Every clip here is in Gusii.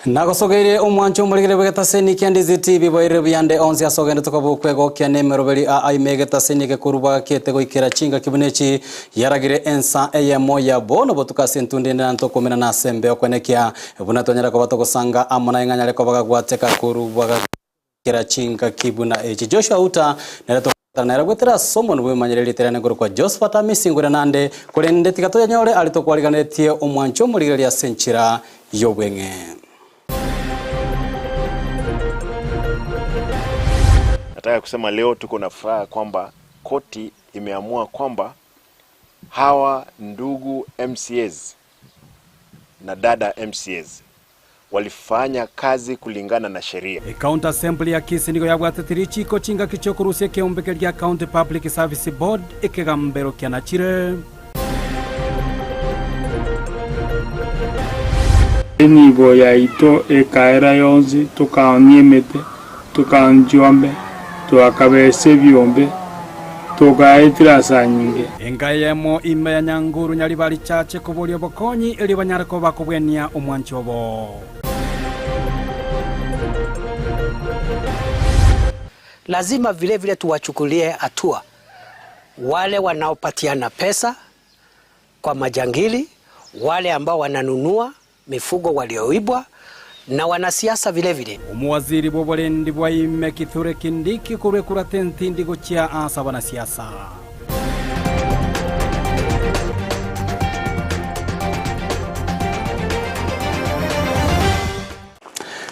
Nagosogeire omwancho omorigere bw'egetaseni kia Ndizi TV boirire buyande onsi ase ogende tokoba okwegokia nemeroberi a aime egetaseni egekoru bagakiete goikera chingaki buna echi yaragire ensa eyemo ya bono botuko ase entundo ende na ntokomenana ase embeo kwenekia buna twanyara koba togosanga amo naye ng'a nyare koba gagwateka koru bwagakera chingaki buna echi Joshua Uta nere tokobwatana nere goetera ase omonwa bwemanyereri rieta riane nkorokwa Josephat Amisi ngure nande korende tiga toyanyore aria tokwariganetie omwancho omorigereria ase enchera y'obweng'e. Nataka kusema leo tuko na furaha kwamba koti imeamua kwamba hawa ndugu MCAs na dada MCAs walifanya kazi kulingana na sheria. Ecounty Assembly ya Kisii nigo yabwatete richiiko chingaki chiokorusia ekeombe gia County Public Service Board ekegambero kianachire. Enibo yaito ekaera yonsi, tokaoonia emete, tokaoonia chiombe, toakabesia ebiombe, togaetera ase anyinge. Enka eyemo ime ya Nyanguru Nyaribari Church koboria obokonyi erio banyare koba kobwenia omwanchi obo. Lazima vile vile tuwachukulie hatua wale wanaopatiana pesa kwa majangili, wale ambao wananunua mifugo walioibwa na wanasiasa vile vile. Omowaziri bw'oborendi bwa ime Kithure Kindiki korwa ekurata entindi gochia ase abanasiasa.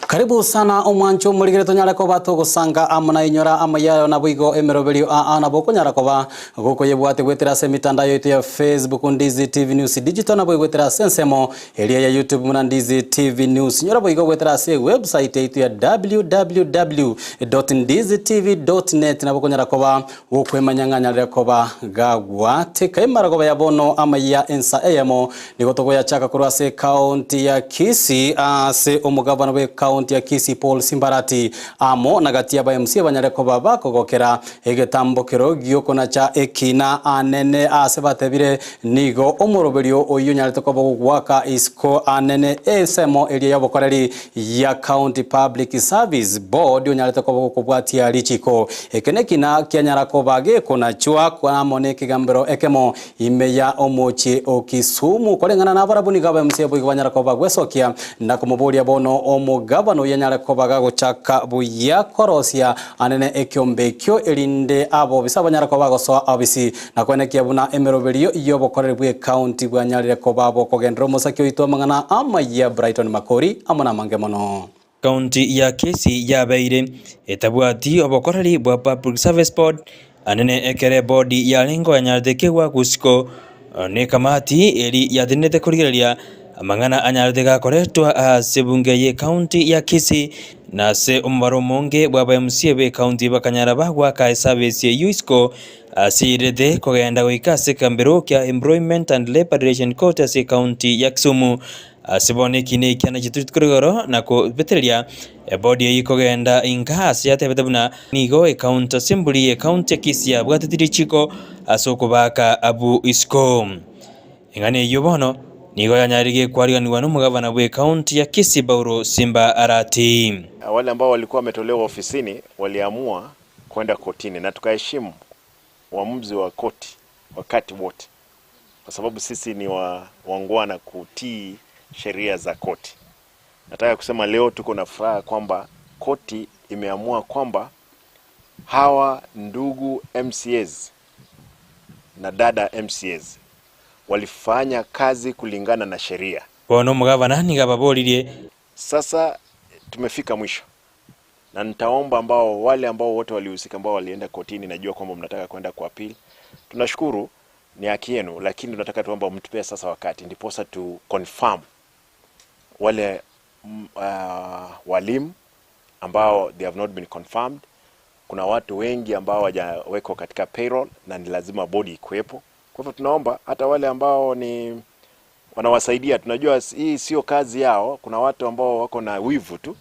Karibu sana omwancho omorigere tonyare koba togosanga amo na inyora amaya ayo naboigo emeroberio aa nabo okonyara koba gokoyebwate goetera ase emitandao yaito ya Facebook Ndizi TV News Digital nabo goetera ase ensemo eria ya YouTube buna Ndizi TV News nyora boigo goetera ase ewebsite yaito ya www.ndizitv.net nabo okonyara koba gokwemanya ng'a nyarire koba gagwateka emarogoba ya bono amaya ensa eyemo Nigo togoyachaka korwa ase ekaunti ya Kisii ase omogabana bw'ekaunti ya Kisii Paul Simbarati amo na gati y'aba MCA banyare koba bakogokera egetambokero gi'okonacha ekina anene ase batebire nigo omoroberio oyio onyarete koba ogogoaka isiko anene ensemo eria y'obokoreri ya County Public Service Board onyarete koba ogokobwatia richiko. Eke nekina kianyara koba gekonachwa amo nekegambero ekemo Ime ya omochie o Kisumu, koreng'ana nabarabwo nigo aba MCA boigo banyara koba bagwesokia na komoboria bono omogabana oyio anyare koba gagochaka buya korosia anene ekiombe ekio erinde abobisa banyare koba bagosoa obisi na koenekia buna emeroberio y'obokoreri bw'ecounty bwanyarire koba bokogenderera omosaki oito amang'ana amayia Brighton Makori amo namange mono. County ya Kisii yabeire etabwati obokoreri bwa Public Service Board anene ekero ebodi yarenge oyanyarete kegwa gusiko nekamati eri yatenenete korigereria amang'ana anyarete gakoretwa ase ebunge ye county ya Kisii na ase omobaro omonge bwa aba MCA be county bakanyara bagwaka eservice eyio isiko ase eirete kogenda goika ase ekambero kia Employment and Labour Relation Court ase ecounty ya Kisumu. Ase bono eki nekiana chiaito rituko rigoro na kobetereria ebodi eyio kogenda inka ase yatebete buna nigo ecounty assembly ye county ya Kisii yabwateti richiko ase okobaaka abwo isiko. Eng'ana eyio bono nigo yanyarire kwariganigwa nomogavana bwe county ya Kisii Paulo Simba Arati. Wale ambao walikuwa wametolewa ofisini waliamua kwenda kotini na tukaheshimu uamuzi wa koti wakati wote kwa sababu sisi ni wa, wangwana kutii sheria za koti. Nataka kusema leo tuko na furaha kwamba koti imeamua kwamba hawa ndugu MCAs na dada MCAs walifanya kazi kulingana na sheria. Bono omogavana nigo ababoririe. Sasa tumefika mwisho na nitaomba ambao wale ambao wote walihusika ambao walienda kotini, najua kwamba mnataka kwenda kwa appeal. Tunashukuru, ni haki yenu, lakini tunataka tuomba mtupee sasa wakati ndiposa tu confirm wale walimu ambao they have not been confirmed. Kuna watu wengi ambao hawajawekwa katika payroll na ni lazima bodi ikuwepo. Kwa hivyo tunaomba hata wale ambao ni wanawasaidia, tunajua hii sio kazi yao. Kuna watu ambao wako na wivu tu,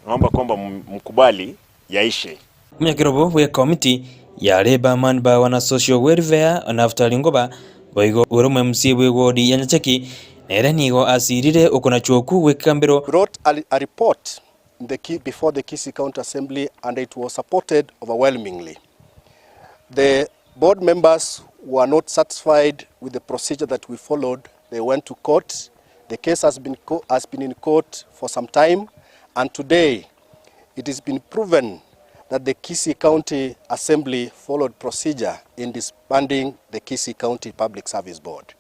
naomba kwamba mkubali yaishe. Omonyakerobo bw'ekomiti ya Labour, Manpower na Social Welfare Naftali Ngoba, boigo ore omo-MC bw'ewodi ya Nyacheki. Nere nigo asirire okonachwa okwo gw'ekegambero. Wrote a, a report in the, before the Kisii County Assembly and it was supported overwhelmingly. The board members were not satisfied with the procedure that we followed. They went to court. The case has been, has been in court for some time and today it has been proven that the Kisii County Assembly followed procedure in disbanding the Kisii County Public Service Board.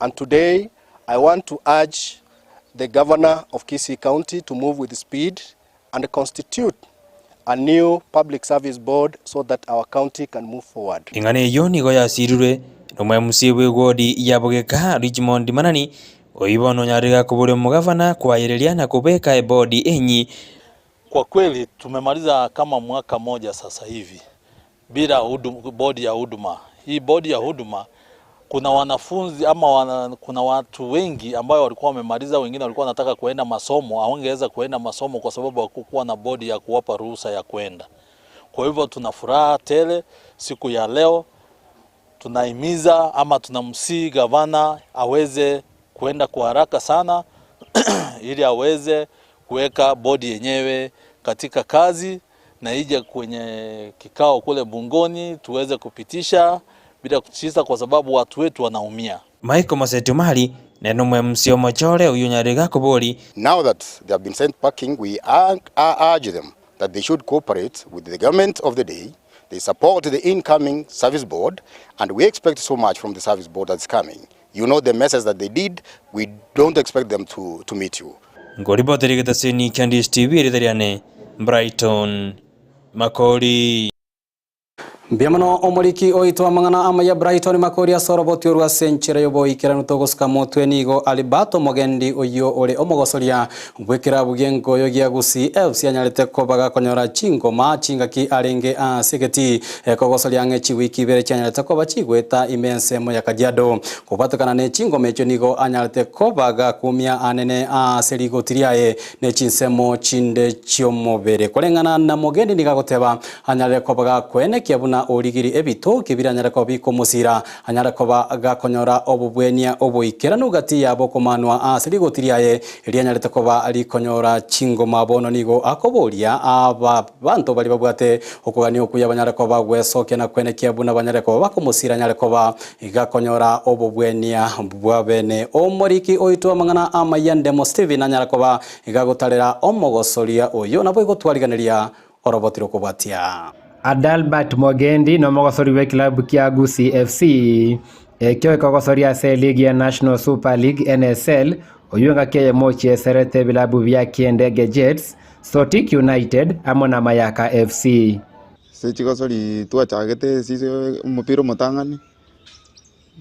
And today, I want to urge the governor of Kisii County to move with speed and constitute a new public service board so that our county can move forward. Eng'ana eyio nigo yasirirwe nomwemusia bw'egwodi ya Bogeka Richmond Manani, oyio bono onyarire gakoboria omogavana koayereria na kobeka ebodi enyi. Kwa kweli tumemaliza kama mwaka moja sasa hivi bila bodi ya huduma. Hii bodi ya huduma kuna wanafunzi ama kuna watu wengi ambao walikuwa wamemaliza, wengine walikuwa wanataka kuenda masomo, hawangeweza kuenda masomo kwa sababu hakukuwa na bodi ya kuwapa ruhusa ya kuenda. Kwa hivyo tuna furaha tele siku ya leo, tunahimiza ama tunamsihi gavana aweze kuenda kwa haraka sana ili aweze kuweka bodi yenyewe katika kazi na ije kwenye kikao kule bungoni tuweze kupitisha bila kutisha, kwa sababu watu wetu wanaumia. Michael Moseti Omari nere nomwemusia omochore oyio onyarire gakobori. Now that they have been sent packing, we urge them that they should cooperate with the government of the day. They support the incoming service board, and we expect so much from the service board that's coming. You know the message that they did, we don't expect them to meet you. Ngoriboteri getaseni kia Ndish TV ritha riane Brighton Makori. Mbuya mono omoriki oitwa amang'ana amaya Brighton Makori ase oroboti orwa ase enchera yoboikeranu togosuka motwe nigo Alibato Mogendi oyo ore omogosoria bw'ekerabu gi'enkoyo gia Gusii FC anyarete koba gakonyora chingoma chingaki arenge ase egeti ekogosoria ang'e chiwiki ibere chianyarete koba chigweta ime ensemo ya Kajiado kobwatekana na chingoma echio nigo anyarete koba gakumia anene ase rigoti riaye na chinsemo chinde chiomobere koreng'ana na Mogendi nigo agoteba anyarire koba gakwenekia buna origiri ebitoki biranyare koba bikomosira anyare koba gakonyora obobwenia oboikeranu gati yabo komanwa ase rigoti riaye rianyarete koba rikonyora chingoma bono nigo akoboria aba banto bari babwate okogania okuya banyare koba gwesokia na kwenekia buna banyare koba bakomosira anyare koba gakonyora obobwenia bwa bene omoriki oitwa amang'ana amaya Ndemo Steven anyare koba igagotarera omogosoria oyo nabo igotwariganeria oroboti rokobwatia. Adalbert Mogendi nomogosori bwa ekilabu kia Gusii FC ekio ekogosoria ase eligi ya National Super League NSL oywo engaki eyemo ochieserete ebilabu bia Kiendege Jets, Sotik United amo na Mayaka FC. Ase chigosori twachagete ase omopira omotang'ani,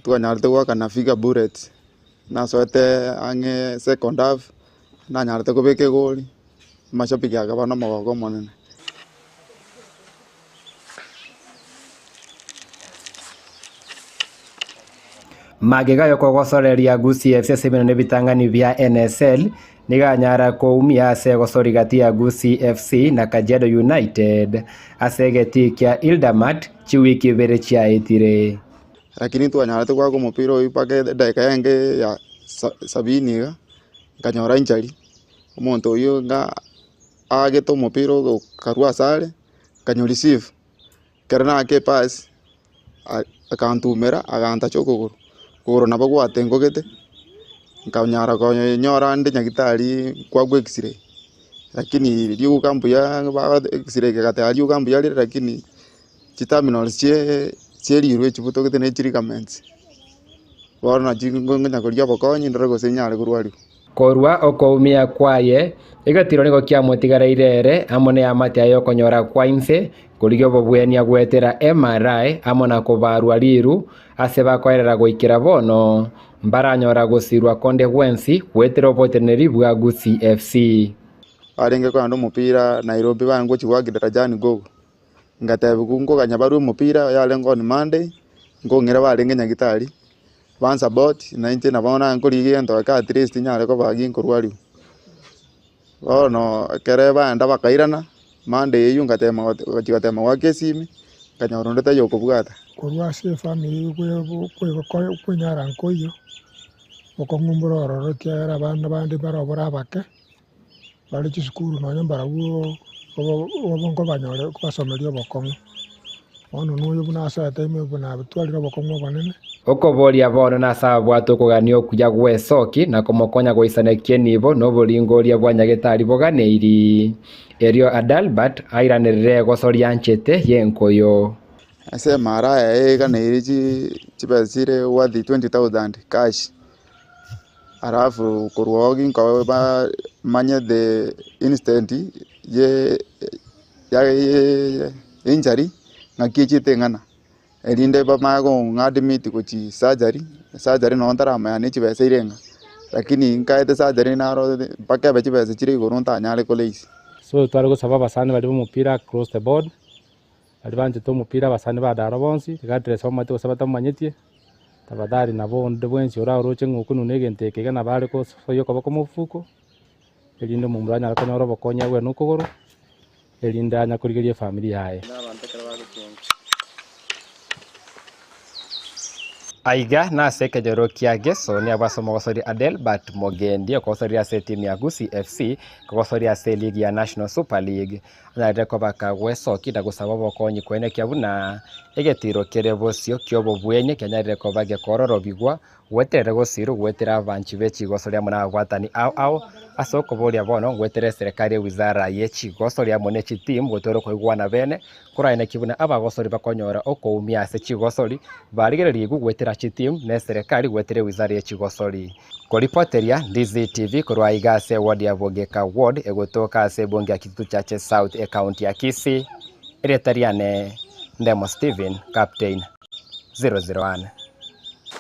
twanyarete goakana Vihiga Bullets, nasoete ang'e second half, nanyarete kobeka egori, amashabiki akaba na omogoko omonene. Magega yokogosoreria Gusii FC ase ebinene ebitang'ani bia NSL niganyara koumia ase egosori gati ya Gusii FC na Kajiado United ase egetii kia Ildamat chiwiki ibere chiaetire. Lakini twanyarete goaka omopira oywo mpaka edakika enge ya sabini iga, nkanyora injury, omonto oywo nga aagete omopira ogo okarwa ase are, nkanyo receive, ekero naaka epass, akantumera agantacha okogoro, okogoro nabo gwatengogete, nkanyara konyora inde nyagetari kwagwa x-ray, lakini riuka mbuya ba x-ray egateba riuka mbuya rire lakini chiterminals chie chierirwe chibutogete na chiligaments, bono nachi ngonya koria obokonyi ndore gose nyare korwariwa. Korwa okoumia kwaye egetiro nigo kiamotigareire ere amo na eamate aye okonyora kwa inse korigia obobwenia gwetera MRI amo na kobarwa riru ase bakoerera goikera bono mbaranyora gosirwa konde gwensi gwetera oboteneri bwa Gusii FC. Barenge kogenda omopira Nairobi barenge gochia goaka Darajani Gogo, ngatebiwa nkoganya barwe omopira yarenge on Monday, nkong'ira barenge nyagetari, bansupport na inche nabo nankorigia egento eke at least nyare koba ginkorwariwa. Bono ekere baenda bakairana, Monday eywo ngatema gochia gotema goaka esimi, nkanyora onde taiyo okobwata. Korwa ase efamiri kwenyara nkoiyo. Bokong'u mbore ororo ekiagera abana bande mbare obore abake, bare chisukuru nonye mbarabwo obo nkobanyore nkobasomeria obokong'u. Bono noyo buna asoete ime buna abtwarire obokong'u obonene. Okoboria bono nase ababwate okogania okuya gw'esoki na komokonya goisanekia enibo na oboringoria bwa nyagetari boganeiri. Erio Adalbert airanerere egosoria anchete y'enkoyo. Ase emara yaye eganeire chibesa chire worth 20,000 cash, alafu korwa oo ginko bamanye the instant ye injury ng'aki echiete eng'ana, erinde bamanye kong'admit gochia surgery, surgery nonye ntaramanya ne chibesa ire ng'a, lakini nkaete surgery naro mpaka ebe chibesa chire igoro ntanyare koraise. So tware gosaba abasani baria ba omopira across the board, Baria banchete omopira abasani ba Daro bonsi, regardless bamanyete gose batamomanyetie, tafadhali nabo onde bwensi oraroche ng'a okonuna egento eke iga nabo are gosoyia okoboko mofuko, erinde omomura anyare konyora obokonyi agwene okogoro, erinde anya korigeria efamiri yaye. Aiga nase ekenyoro kia Gesoni abwo ase omogosori Adelbert Mogendi okogosoria ase etimu ya Gusii FC kogosoria ase eligi ya National Super League. Anyarire koba kagwesokia na gosaba obokonyi koenekia buna egetiiro kere bosio ki'obobwenia kianyarire koba gekororobigwa goeterera gosiirwe goetera abanchi be chigosori amo nababwatani ao ao ase okoboria bono goetera eserekari ewizara ye chigosori amo ne chitimu gotwara okoigwana bene koraenekie buna abagosori bakonyora okoumia ase chigosori barigererigwe goetera chitimu ne eserekari goetera ewizara ye chigosori. Koripoteria Ndizi TV korwa aiga ase eward ya Bogeka Ward egotoka ase ebunge ya Kitutu Chache South ecounty ya Kisii, erieta riane Ndemo Stephen, Captain 001.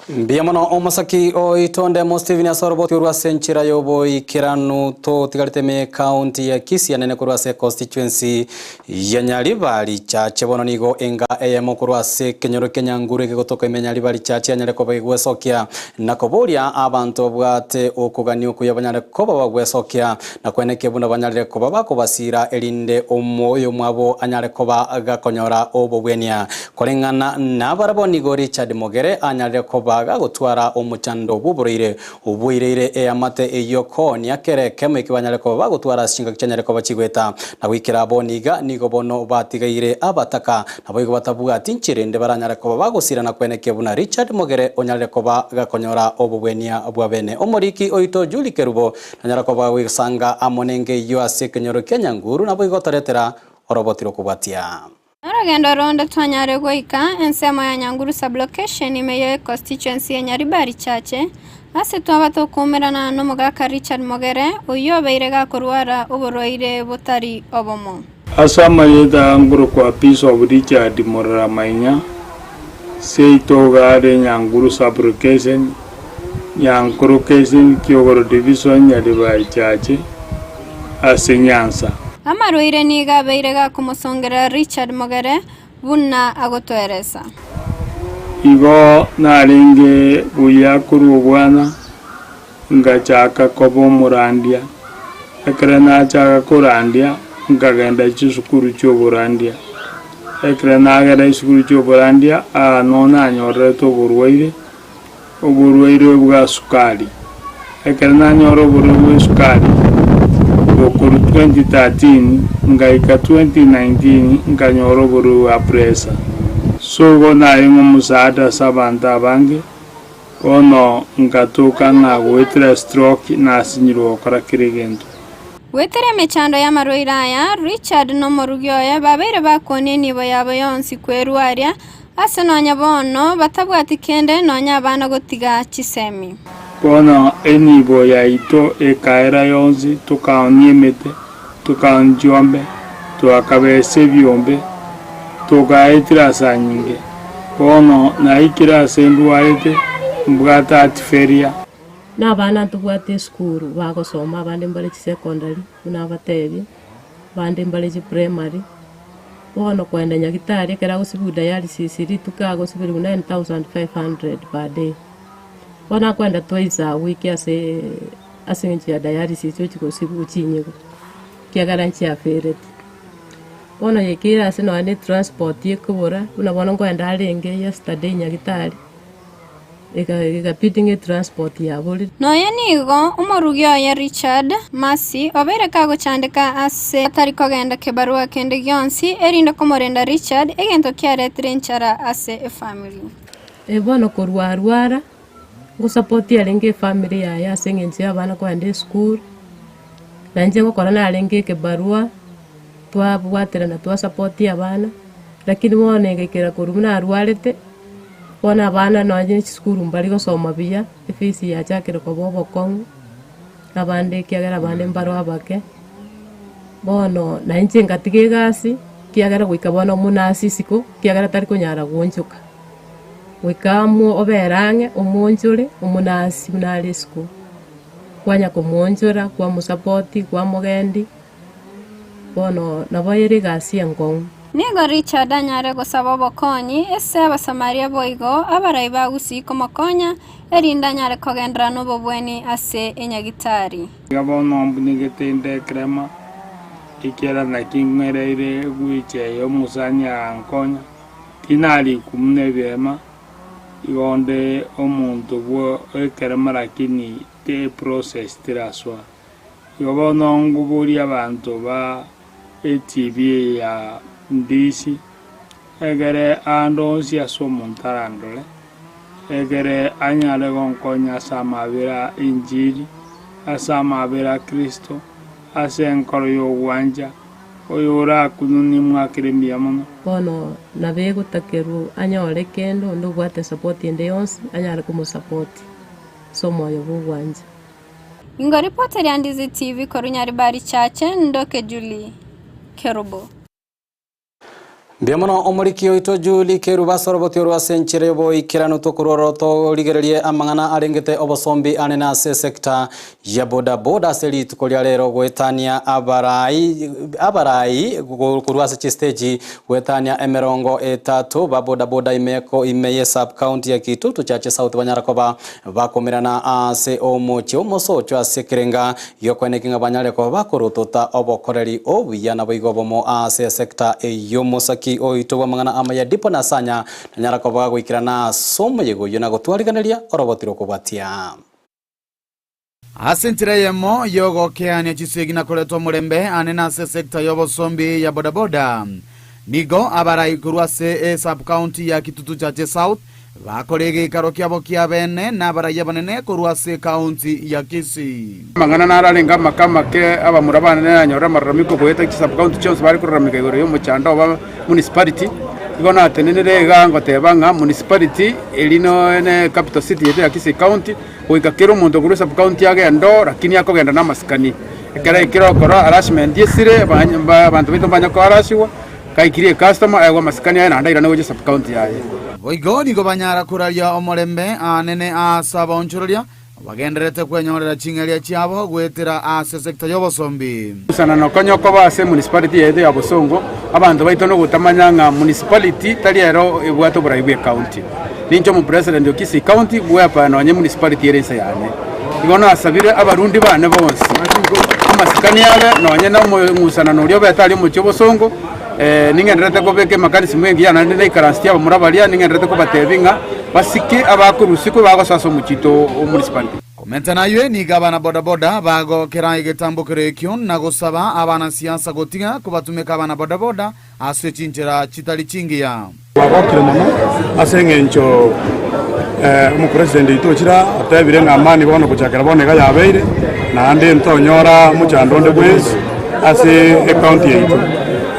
Mbuya mono omosaki oito Ndemo Stephen ase oroboti orwo ase enchera y'oboikeranu totigarete ime y'ecounty ya Kisii anene korwa ase econstituency ya Nyaribari Chache bono nigo enga eyemo korwa ase ekenyoro kia Nyanguru egegotoka ime ya Nyaribari Chache yanyare koba egwesokia na koboria abanto babwate okogania okuya banyare koba bagwesokia na kwenekia buna banyarire koba bakobasiira erinde omoyomwabo anyare koba gakonyora obobwenia. Koreng'ana nabarabwo nigo Richard Mogere anyarire koba gagotwara omochando bw'oborwaire Oboireire eamate eyio koonia kera ekemo eki banyare koba bagotwara ase chingaki chianyare koba chigoeta. Na goikera bono iga nigo bono batigaire abataka, naboigo batabwati nchera ende baranyare koba bagosirana kwenekia buna Richard Mogere onyarire koba gakonyora obobwenia bwa bene. Omoriki oito Julie Kerubo nanyara koba goisanga amo nenge eyio ase ekenyoro kia Nyanguru naboigo toretera oroboti rokobwatia. Norogendo ronde twanyare goika ensemo ya Nyanguru Sub-location ime ye constituency ya Nyaribari Chache, ase twaba tokoumerana nomogaka Richard Mogere oyio obeire gakorwara oborwaire botari obomo. Ase amayeta aya nkorokwa Bishop Richard Murera Mainya, seito iga are Nyanguru Sub-location, Nyankuru Location, Kiogoro Division, Nyaribari Chache, ase Nyanza. Amarwaire nigo abeire gakomosongerera Richard Mogere buna agotoeresa. Igo narenge buya korwa obwana, ngachaka koba omorandia. Ekero nachaka korandia, nkagenda chisukuru chi'oborandia. Ekero nagenda chisukuru chi'oborandia, aa noo nanyorerete oborwaire, oborwaire bwa sukari. Ekero nanyora oborwaire bwa esukari, gokorwa 2013 ngaika 2019 nkanyora oborwaire bwa pressure. So igo narenge omosaada ase abanto abange, bono nkatoka ng'a goetera stroke nasinyirwe gokora kera egento. Goetera emechando y'amarwaire aya, Richard na omorugi oye babeire bakwonia enibo yabo yonsi kwerua aria Ase nonya bono batabwati kende nonya abana gotiga chisemi. Bono enibo yaito ekaera yonsi, tokaonia emete, tokaonia chiombe, toakabesa ebiombe, togaetera ase anyinge. Bono naikire ase ndwarete, mbwate heart failure. Na abana ntobwate esukuru bagosoma abande mbare chisecondary buna abatebia, abande mbare chiprimary. Bono koenda nyagetari ekero agosibigwa dialysis rituko agosibigwa 9500 per day. Bono akoenda twice a week ase ase eng'encho ya dialysis ochia gosibigwa chinyigwa, ekiagera nchiafereti. Bono yaikeire ase nonya na etransport ekobora, buna bono nkoenda arenge yesterday nyagetari. Egabidi ng'a etransport yaborire. Nonya nigo omorugi oye Richard Massey obeire kagochandeka ase atari kogenda kebarua kende gionsi erinde komorenda Richard egento kiaretire enchara ase efamiri. Bono korwa arwara, ngosapoti arenge efamiri yaye ase eng'encho ya abana kogenda esukuru, na inche ngokora narenge ekebarua, twabwaterana twasapoti abana, lakini bono egaikera korwa buna arwarete. Bono abana nonye ne chisukuru mbari gosoma buya, efees yachakire koba obokong'u, abande ekiagera abande mbaro abake, bono na inche ngatiga egasi, ekiagera goika bono buna ase isiko, ekiagera tari konyara goonchoka. Goika amo obere ang'e omoonchore omonasi buna are isiko, kwanya komoonchora kwamosapoti kwamogendi. Bono nabo ere egasi enkong'u. Nigo Richard anyare gosaba obokonyi ase Abasamaria boigo abarai ba Gusii komokonya, erinde anyare kogenderera nobobweni ase enyagitari. Iga bono mbunegete inde ekerema, ekiagera naki ng'ereire goicha eye omosani agankonya, tinarikwa buna ebiema, igo onde omonto bwo ekerema lakini te process terasoa. Igo bono ngoboria abanto ba etibi eye ya Ndisi, egere aande onsi ase omonto arandore, egere anyare gonkonya ase amabera 'enchili, ase amabera a Kristo, ase enkoro y'ogwancha, oyorakunwe nimwakere mbuya mono. Bono nabo egotakerwa anyore kende onde obwate support ende yonsi anyare komosapoti ase omoyo bw'ogwancha. Ingo ripoti ria Ndizi TV korwa Nyaribari Chache, Ndoke Julie Kerubo. Mbuya mono omoriki oito Julie Kerubo ase oroboti orwo ase enchera y'oboikeranu tokorwa oro torigererie amang'ana arengete obosombi anene ase esector ya boda boda ase rituko ria rero goetania abarai abarai korwa ase chisteji goetania emerongo etato ba boda boda ime ime ye sub county ya Kitutu Chache South banyara koba Bakomerana ase omochie omosocho ase ekerenga gi'okoeneki ng'a banyare koba bakorotota obokoreri obuya naboigo obomo ase esecta ey'omosaki oito bw'amang'ana amaya Dipo na Sanya nanyara koba gagoikerana ase omoyega oyio na gotwariganeria oroboti rw'okobwatia. Ase enchera eyemo y'ogokeania chisegi na koreta omorembe ane nase esecta y'obosombi ya bodaboda, nigo abarai korwa ase esub-county ya Kitutu Chache South bakora egeikaro kiabo kia bene na abarai abanene korwa ase ecounty ya Kisii. Amang'ana naro arenge amake amake, abamura bane nanyore amararamiko goeta chisub-county chionsi bare koraramika igoro y'omochando oba municipality. Igo natenenire iga ngoteba ng'a municipality eri ne capital city yaito ya Kisii county. Goika kera omonto korwa esub-county agende oo, lakini akogenda namasikani. Ekero aikire okora harassment esire, abanto baito mbanye koharasiwa, kaikire ecustomer aegwe amasikani aye naende airane gocha esub-county yaye. Boigo nigo banyara koraria omorembe aanene aase abaonchoreria bagendererete kwenyorera ching'eria chiabo goetera ase esecta y'obosombi. Gusana nokonya okoba ase emunicipality yaito ya Bosongo, abanto baito nogotamanya ng'a municipality tari ero ebwate oborai bwe county. Ninche omopresident o Kisii County bwepa nonye municipality ere inse yane. Igo nasabire abarundi bane bonsi amasikani abe nonye na omong'usanano oria obete aria omochie obosongo ning'endererete kobeka emakanisi mwengiya naende naikaransetie abamura baria ning'endererete kobatebia ng'a basike abakorwa usiku bagosoa ase omochie oito o municipality. Komenta naywe nigo abana bodaboda bagokera egetambokero ekio na gosaba abanasiasa gotiga kobatumeka abana bodaboda ase chinchera chitari chingiya. Twagokire mono ase engencho omopresident oito ochire aa otebire ng'a amani bono gochakera bono iga yabeire, naende ntonyora mochando onde bwensi ase ecounty yaito.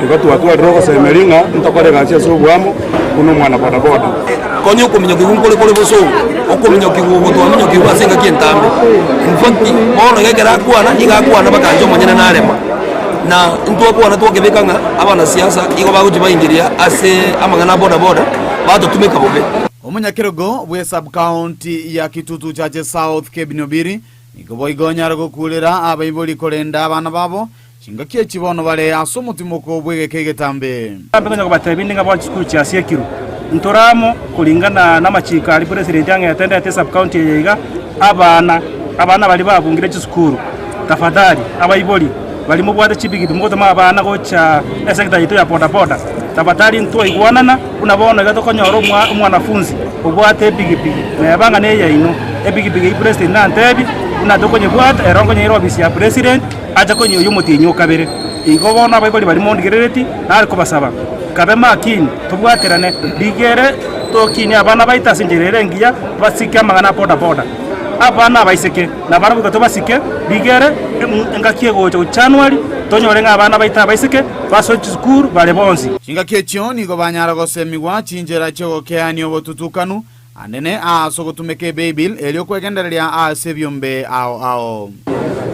Igo twatwarire ogosemeria ng'a ntokore egasi ase oboamo buna omwana bodaboda. Konya okominyokigwa nkore kore bosongo, okominyokigwa oko twaminyokigwe ase engaki entambe. In fact, bono iga ekero akwana, nigo akwana mpaka inche omonyene narema. Na intwakwana twakebeka ng'a abanasiasa igo bagochia baingiria ase amang'ana a bodaboda, batotumeka bobe. Omonyakerogo bwe sub-county ya Kitutu Chache South Kebin Obiri nigo boigo onyare gokurera abaibori korenda abana babo chingaki echi bono bare ase omotimoko bw'egeka egetambe. Mbe konya kobatebia inde ng'a bono chisukuru chiasiekirwe. Ntore amo koringana namachiko aria president ang'ete ndete esub-county eye iga, abana, abana baria babungire chisukuru, tafadhali abaibori baria mobwate chibigibigi mogotoma abana gocha esector yaito ya bodaboda, Tafadhali ntwaigwanana buna bono iga tokonyora omwanafunzi obwate epigipigi neba ng'a neyaino epigipigi eyio president nantebie buna tokonyebwata ero nkonyeira ofisi ya president ache konyoyia omotienyi o kabere. Igo bono abaibori baria mondigerereti nare kobasaba kabe makini tobwaterane rigere tokinie abana baito ase enchera ere engiya basike amang'ana a bodaboda. Abana abaiseke nabarabwo goika tobasike rigere engaki egocha gochia January tonyore ng'a abana baito abaiseke basoe chisukuru bare bonsi. Chingaki echio nigo banyara gosemigwa chinchera chi'ogokeania obotutukanu anene ase ogotumeka eBaibili erio kwegendereria ase ebiombe ao ao.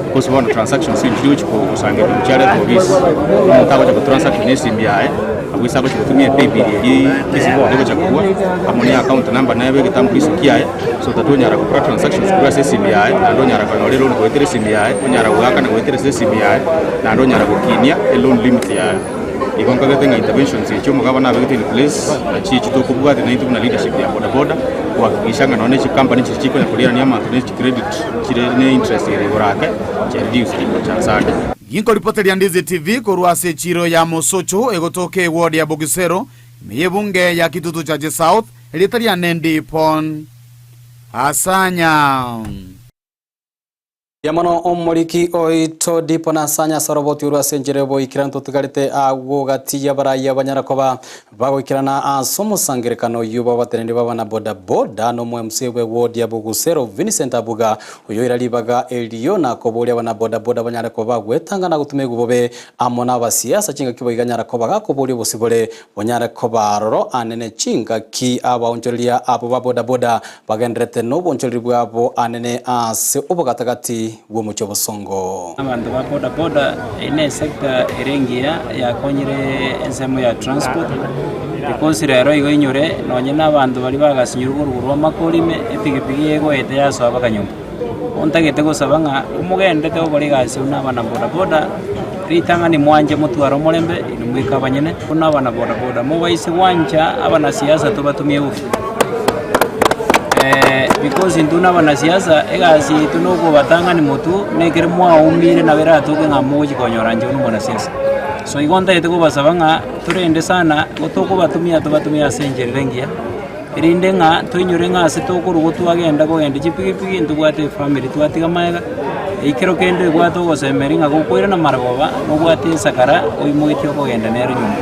Because bono transactions nchiri gochi gosanga ebinto chiaretwa obisi, omonto agocha go transact na esimi yaye, abwo ase agochi gotumia epaybill eria kisi board egocha korwa, amo ne account number nebe egetambulisho kiaye, so that onyara gokora transactions korwa ase esimi yaye, naende onyara konyora eloan goetera esimi yaye, onyara goakana goetera ase esimi yaye, naende onyara gokinia eloan limit yaye. Igo nkagete ng'a interventions echi omogabana abegete in place, nachi echi tokobwatia naintwe buna leadership ya bodaboda, gohakikisha ng'a nonye chicompany chiria chikonya korianania abanto ne chicredit chire ne interest ere igoro ake, chiareduced gocha ase ake. Ginkoripoteria Ndizi TV korwa ase echiro ya Mosocho egotoka eward ya Bogisero ime y'ebunge ya Kitutu Chache South, erieta riane Ndipon Asanya. Mbuya mono omoriki oito Dipo na Asanya ase oroboti orwo ase enchera y'oboikeranu totigarete agwo gati y'abarayia banyara koba bagoikerana ase omosangerekano oyio bw'abateneneri b'abana boda boda na omo MC bwe ward ya Bogusero Vincent Abuga oyio oira ribaga erio na koboria abana boda boda banyare koba bagwetanga na gotuma egubobe amo na abasiasa chingaki boiga nyara koba gakoboria obosibore Bonyare koba aroro anene chingaki abaonchoreria abo ba bodaboda bagendererete nobonchoreri bwabo anene ase obogatagati bw'omochie obosongo. Abanto ba boda boda eye ne esector ere engiya yakonyire ensemo ya transport because rero igo inyore nonye na abanto baria bagasinyirwe korwa korwa amakori ime epikipiki egoeta yasoa mpaka nyomba. Bono ntagete gosaba ng'a omogenderete gokora egasi buna abana boda boda, ritang'ani mwanche motware omorembe inwe mweka abanyene buna abana boda boda. Mobaise gwancha abanasiasa tobatumie bobe because intwe buna abanasiasa egasi yaito na okobatang'ani motwe na ekero mwaumire nabo eratoke ng'a mogochi konyora inche buna omwanasiasa. So igo ntagete kobasaba ng'a torende sana, gotokobatumia tobatumie ase enchera ere engiya. Erinde ng'a toinyore ng'a ase tokorwa twagenda kogenda chipigipigi ntobwate efamiri twatiga magega, ekero kende obwate ogosemeria ng'a gokoirana marogoba nobwate ensakara oimogetie okogenda nere nyomba.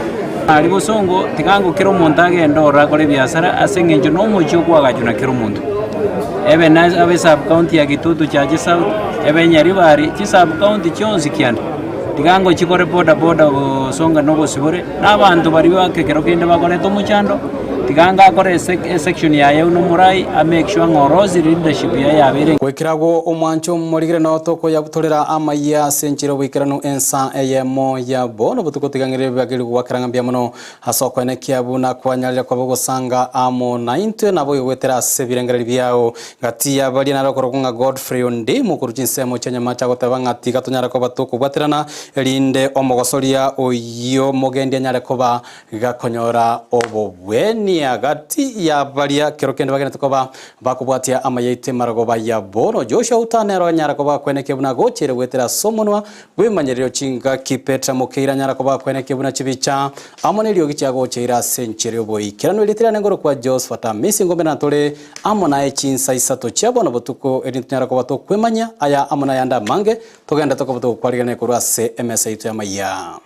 Aria bosongo tiga ango kera omonto agende ororo akore ebiasara ase eng'encho na omochie okoagachwa na kera omonto. Ebe na abe sub county ya Kitutu Chache South, ebe Nyaribari, chisub county chionsi kianda, tiga ango chikore boda boda bosonga na obosibore, na abanto baria bake ekero kende bakoreta omochando. Tiga anga akore esection yaye buna omorai a make sure ng'a orosire leadership yaye yabeire. Goikera agwo omwancho omorigire nao tokoyabutorera amayia ase enchera y'oboikeranu ensa eyemo ya bono botuko tigang'erire bibageri goakera ng'a mbuya mono ase okoenekia buna kwanyarire koba ogosanga amo naintwe naboigo goetera ase ebirengererio biao gati ya baria nare okorokwa ng'a Godfrey Ondimu korwa chinsemo chia Nyamache agoteba ng'a tiga tonyare koba tokobwaterana erinde omogosoria oyio mogendi anyare koba Gakonyora obobwenia gati ya baria kero kende bagenete koba bakobwatia amayaito emarogoba ya bono. Joshua Uta nere onyara koba akwenekia buna agocheire goetera ase omonwa bw'ebimanyererio chingaki. Petra Mokeira anyara koba akwenekia buna chibicha amo neriogi chiagocheire ase enchera y'oboikeranu. Erieta riane ngorokwa Josphat Amisi ngomera tore amo naye chinsa isato chia bono botuko erinde tonyare koba tokwemanyia aya amo nayande amange togende tokoba togokwarigania korwa ase emesa yaito y'amayia.